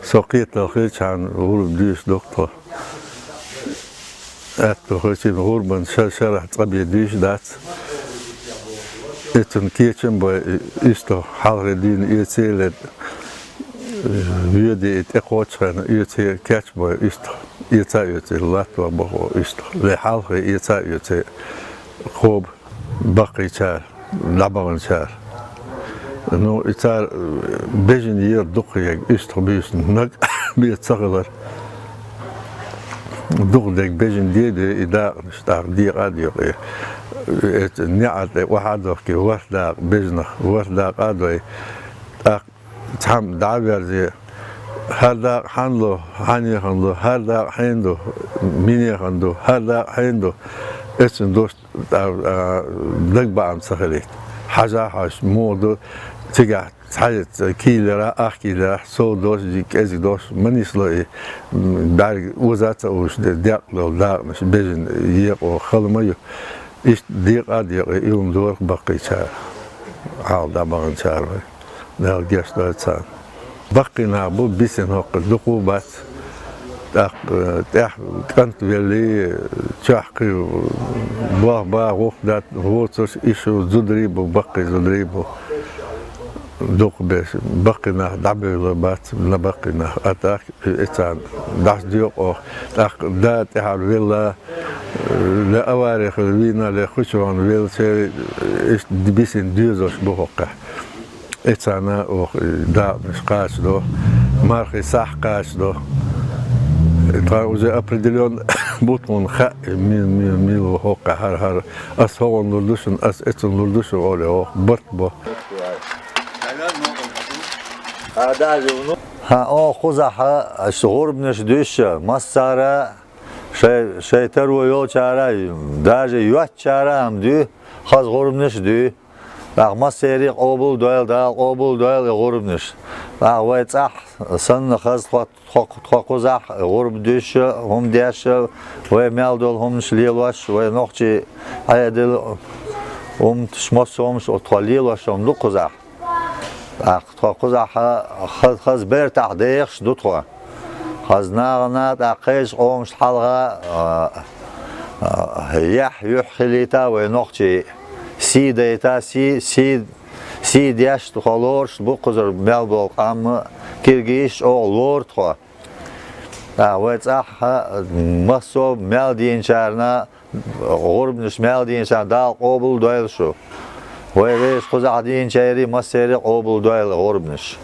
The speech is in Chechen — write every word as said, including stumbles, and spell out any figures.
Со кхеталхе чхьана гӀурба дуьйцуш ду-кх тхо. Аьттув хилча, гӀурбан ша-, шарахь цкъа бен дуьйцуш дац. Эцун кечам бой, уьстагӀ хьалхе дуьйна оьций ле, воьдий и тӀекхоччхьана оьций кечбой уьстагӀ. Эца оьций, латтор бохо уьстагӀ. Вай хьалхе эца оьций кхоба баккхийчара, дӀабаханчара. Ну, и цара, э, бежан ер дукха ег, уьстагӀ буьйсанна наг бен ца хилар. Дукха дег бежан де а де, и дакъанаш тӀаккха декъа а декъе. Э, неӀа тӀе охьа а дохке, ворхӀ дакъа бежанах, ворхӀ дакъа а дой. ТӀаккха цхьамма дӀа а верзе, хӀара дакъа хьанна ло, хьанехан ло, хӀара дакъа хьенан ду, минехан ду, хӀара дакъа хьенан ду, эцун дош а, а, дагабаам ца хилийта. Хьажа а хьожуш, муха ду, цигахь цхьа кийлара, ах кийлара, сов дош, кӀезиг дош, ма нисло и, м, бӀаьрга оза а ца увш, де-, декъ долу дакъанаш, бежан екъо хала ма ю. Иштта декъа а декъе, уьллун дора-кх баккхийчара, хьалха дӀабаханчара вай. Дала гечдойла царна. Баккхий нах бу, бисина хӀокху дукха а бац. ТӀаккха, э, тӀехь кӀант велли, чохь кхин болх бан гӀуллакх дан воцурш, и шу зударий бу, баккхий зударий бу. Дукха беш, баккхий нах дӀабевлла бац, на баккхий нах. А тӀаккха и царна дӀасадоькъу оха. ТӀаккха да тӀаьхьара велла, э, ле авари хила вийна, ле хучуван веллачерий, э, иштта бисина доьзалш бу хӀокхехь. И царна оха и дакъанаш кхачадо, мархий сахь кхачадо. И тхан уже определённо бу тхуна хаьа, ми-, ми-, мила ву хӀокхехь хӀара, хӀара. Ас хӀогӀун лур ду шуна, ас эцун лур ду шуна, олий оха барт бо. ХӀан, оха кхузахь аша гӀурбанаш дуьйш, массара шай, шай таро йолчара, даже йоцчара а ма дуьй, хаза гӀурбанаш а дуьй. ТӀаккха массерий а къобал дойла, Дала къобал дойла и гӀурбанаш. ТӀаккха вай цӀахь санна хаза тхо, тхо, тхо кхузахь гӀурба дуьйш, хӀума деш, вай мел долу хӀуманаш лелош, вай нохчий Ӏедал, хӀуманаш, массо а хӀуманаш тхо лелош хӀума ду кхузахь. ТӀаккха тхо кхузахь хаза, хаза бертахь дехаш ду тхо. Хаза нахана, тӀаккха кхечу къомашна хьалха, а, а, яхь юьхь хилийта вай нохчий. Сий дайта, сий, сий, сий деш тхо лоруш бу кхузара мел болу къам, киргизаш чӀогӀа лору тхо. ТӀаккха вай цӀахь массо а мел дийначарна, гӀурбанаш мел дийначарна Дала къобал дойла шу. Вай вешан кхузахь дийначерий массерий а къобал дойла гӀурбанаш.